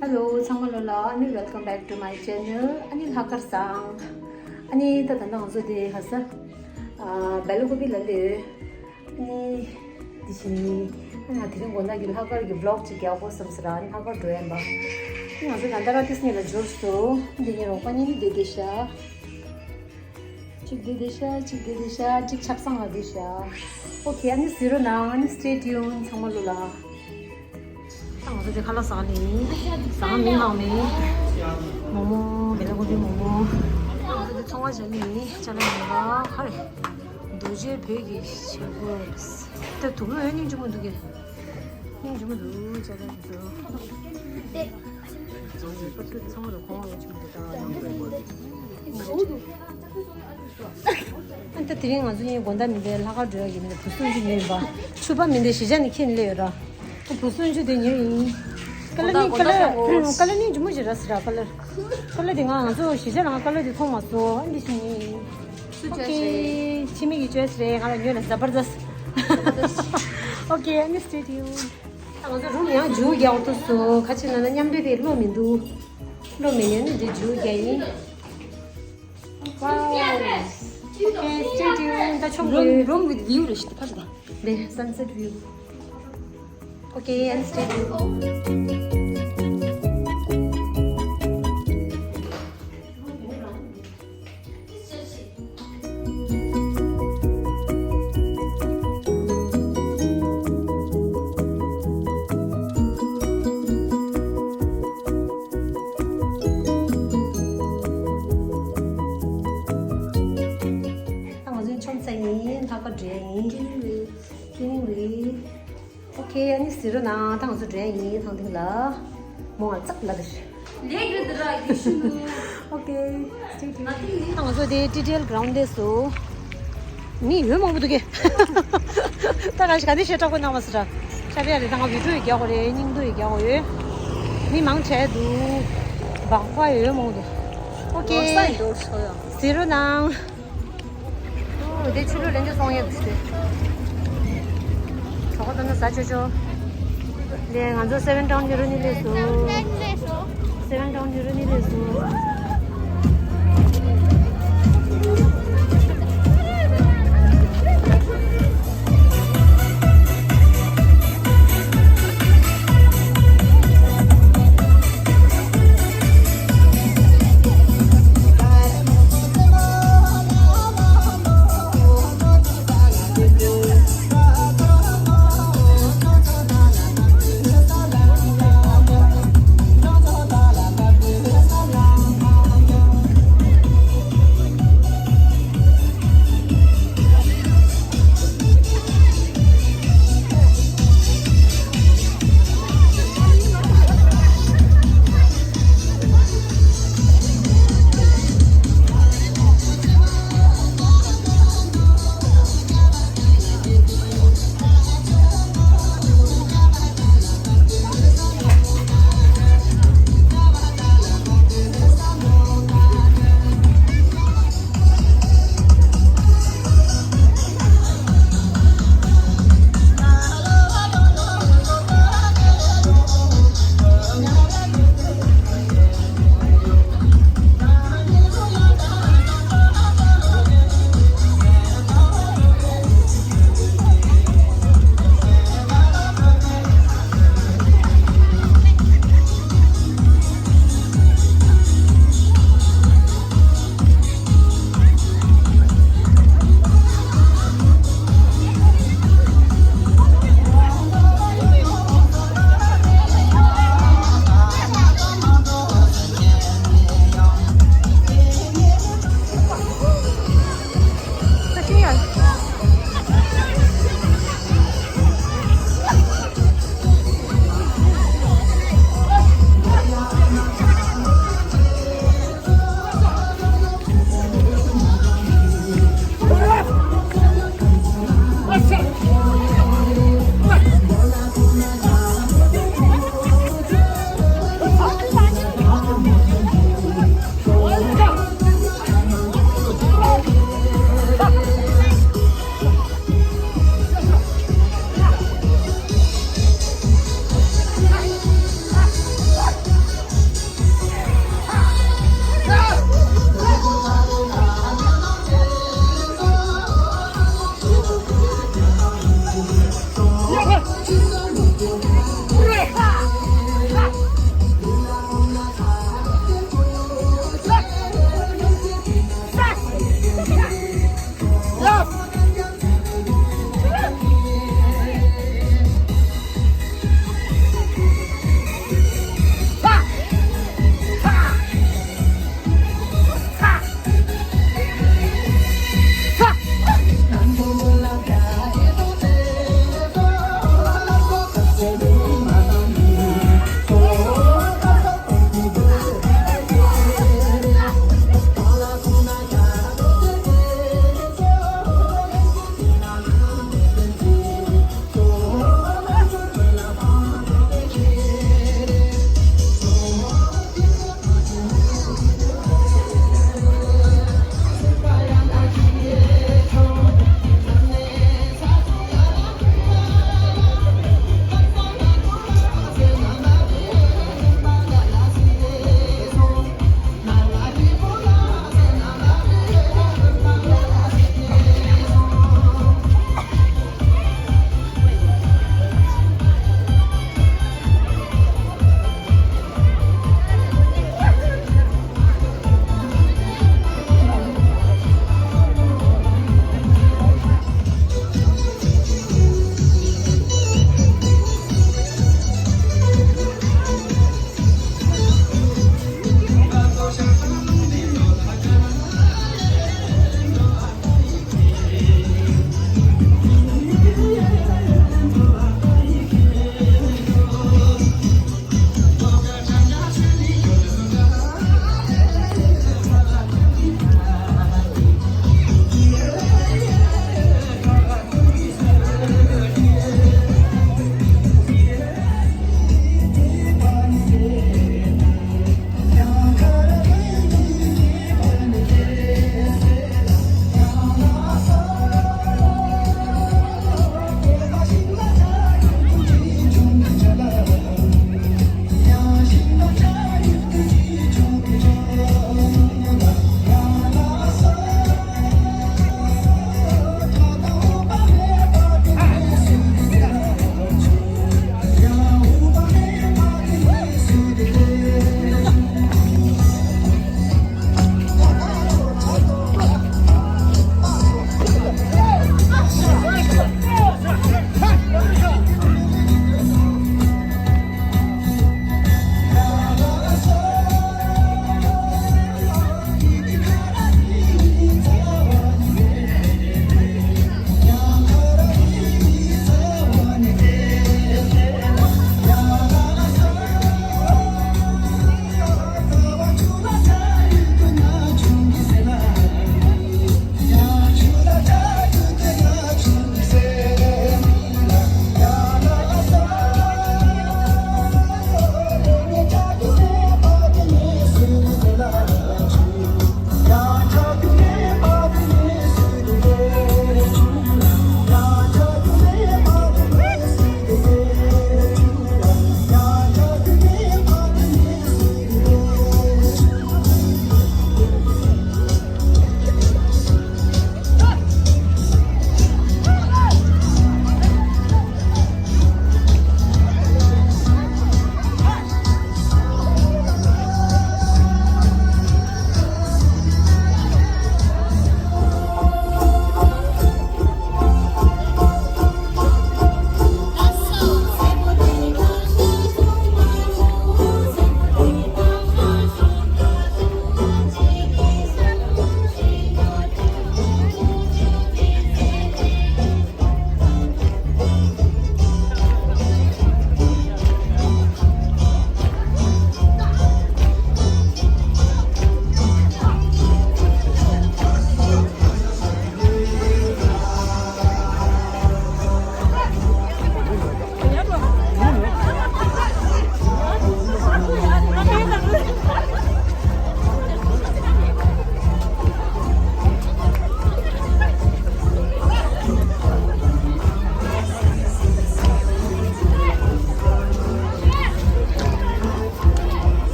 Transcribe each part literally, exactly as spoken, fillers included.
Hello, ཚང་མ་ལོ་ལ། ཨ་ནི་welcome back to my channel. ཨ་ནི་ལྷག་དཀར་བཟང་། ཨ་ནི་ད་ད་ནང་ཚོ་དེ་ཧ་ས། ཨ་སྦེལ་ཀོབ་ལ་ལས། ཨ་ནི་དེ་བཞིན་ཨ་ནི་དེ་རིང་དགོང་དག་གི་ལྷག་དཀར་གྱི་vlog་ཅིག་རྒྱག་དགོས་བསམ་ཟེར། ཨ་ནི་ལྷག་དཀར་འགྲོ་ཡིན་པ། ཨ་ནི་ང་ཚོ་ད་ལྟ་ར་ཏིས་ནི་ལ་འབྱོར་སོང་། འདི་ཉིན་རོགས་པ་གཉིས་ནི་བསྡད་བསྡད་ཤག་གཅིག་བསྡད་བསྡད་ཤག་གཅིག་བསྡད་བསྡད་ཤག་གཅིག་ཆབ་གསང་ལ་བསྡད་ཤག་ཨོ་ཁེ། ཨ་ནི་གཟིགས་རོགས་གནང་། ཨ་ནི་stay tuned ཚང་མ་ལོ་ལ། ད་ང་ཚོ་དེ་ཁ་ལག་ཟ་ནི་ཡིན། ཟ་མི་མང་མི། མོག་མོག་སྦེལ་ཀོབ་མོག་མོག་ད་ང་ཚོ་དེ་ཚོང་བ་བྱ་ནི་ཡིན། ཅ་ལག་ཡིན་པ་ཧ་རེ། རྡོ་རྗེ་བོད་ཀྱི་ཆས་གོས་རེད། ད་དུག་ལོག་ཡང་སྙིང་རྗེ་མོ་འདུག་གི། སྙིང་རྗེ་མོ་འདུག་ཅ་ལག་འདུག་ཚོང་བ་ཚོང་བ་རུ་གོང་བ་ཡོད་ཆུང་འདུག་ད། ཨ་ད་དེ་རིང་ང་ཚོ་གཉིས་དགོང་དག་མི་འདི་ལྷག་དཀར་འགྲོ་ཡ་གི་མི་འདི་བུ་སུན་ཆུ་ཉོས་ཡིན་པ། ཕྱུ་པ་མི་འདི་གཞིས་ཆགས་ནས་ཁྱེར་ནས་སླེབས་ཡོད་ར། ཨ་བུ་སུན་ཆུ་དེ་ཉོས་ཡིན། ཀ་ལར་ནི་ཀ་ལར་ཀ་ལར་སྙིང་རྗེ་མོ་ཞིག་ར་ཟེར་ར། ཀ་ལར་ཀ་ལར་དེ་ང་ང་ཚོ་གཞིས་ཆགས་ལ་ང་ཀ་ལར་དེ་མཐོང་མ་སོང་། ཨ་འདི་ཞིག་ཉོས་ཡིན། སུ་ཨོ་ཅོས་ཁེ། རེད། ཕྱི་མིག་གི་ཅོས་རེད། ང་ལ་ཉོས་ལ་ཛ་བར་དསྟ། ཨོ་ཁེ། ཨ་ནི་stay tuned། ད་ང་ཚོ་རུམ་ཡང་ཇུ་རྒྱག་འོང་ཐུབ་སོང་། ཁ་ཆེ་ན་ན་མཉམ་འབྲེལ་དེ་བློ་མི་འདུག་བློ་མི་ཉན་ནི་འདི་ཇུ་རྒྱག་ཡིན། Wow. Okay, stay tuned. ད་ཆོག་གི། Room, room with view རེད་ཤི་ད་ཕར་ད། ནས་sunset view. Okay, and stay tuned. ད་ང་ཚོའི་ཆོམ་ཚ་ཡིན། ལྷག་དཀར་འགྲོ་ཡ་ཡིན། ཀེ་ནིང་རེད། ཨོ་ཁེ། ཨ་ནི་གཟིགས་རོགས་གནང་། ད་ང་ཚོ་འགྲོ་ཡ་ཡིན། ཐང་ཐིང་ལ། མོ་ང་ཙག་ལ་དེ། ལས་རེད་དེ་ར་ཡེ་ཤུ་ནུ། ཨོ་ཁེ། stay tuned. ད་ང་ཚོ་དེ་ཊི་ཊི་ཨེལ་གྷི་རའུན་ཌི་དེ་སུ། མི་ཡོད་མང་པོ་འདུག་གས། ད་རང་ཞིག་ག་ནས་ཞེ་དྲག་པོ་གནང་བ་ཟེར་ར། ཤ་བའི་རེད། ད་ང་བི་ཌི་ཡོ་རྒྱག་དགོས་རེད། སྙིང་དུ་ཡི་རྒྱག་དགོས་ཡོད། མི་མང་དྲགས་འདུག་སྦག་སྦག་ཡོད་མང་པོ་འདུག་ཨོ་ཁེ། གཟིགས་རོགས་གནང་། ཨོ་དེ་ཆུ་ལུད་ལེན་རྒྱུ་སོང་ཡོད་ཟེར། གྲོགས་པོ་དེ་ཚོ་ཟ་ཆོག་ཆོག་ལས་ང་ཚོ་སེ་ཝན་ཊའུན་ཉི་རུ་ནི་ལས་སུ། སེ་ཝན་ཊའུན་ཉི་རུ་ནི་ལས་སུ།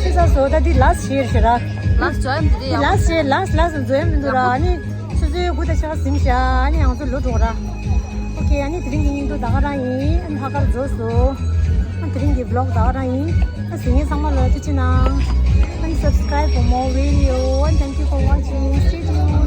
ཆེ་ས་སོ་ད་འདི་last share་ཞེས་ར། Last join་འདི་འདི་ཡག་པོ་last་share last last་འཛོལ་མི་འདུག་ར། ཨ་ནི་ཆུ་ཚོད་དགུ་དང་ཕྱེད་ཀ་ཟིན་བཞག་ཨ་ནི་ང་ཚོ་ལོག་འགྲོ་ར། ཨོ་ཁེ། ཨ་ནི་དེ་རིང་གི་སྙིང་བསྡུས་ད་ག་རང་ཡིན། ཨ་ནི་ལྷག་དཀར་རྫོགས་སོ། ཨ་ནི་དེ་རིང་གི་vlog་ད་ག་རང་ཡིན། ཨ་ནི་གཟིགས་མཁན་ཚང་མ་ལ་ཐུགས་རྗེ་གནང་། ཨ་ནི་subscribe for more video and thank you for watching. Stay tuned.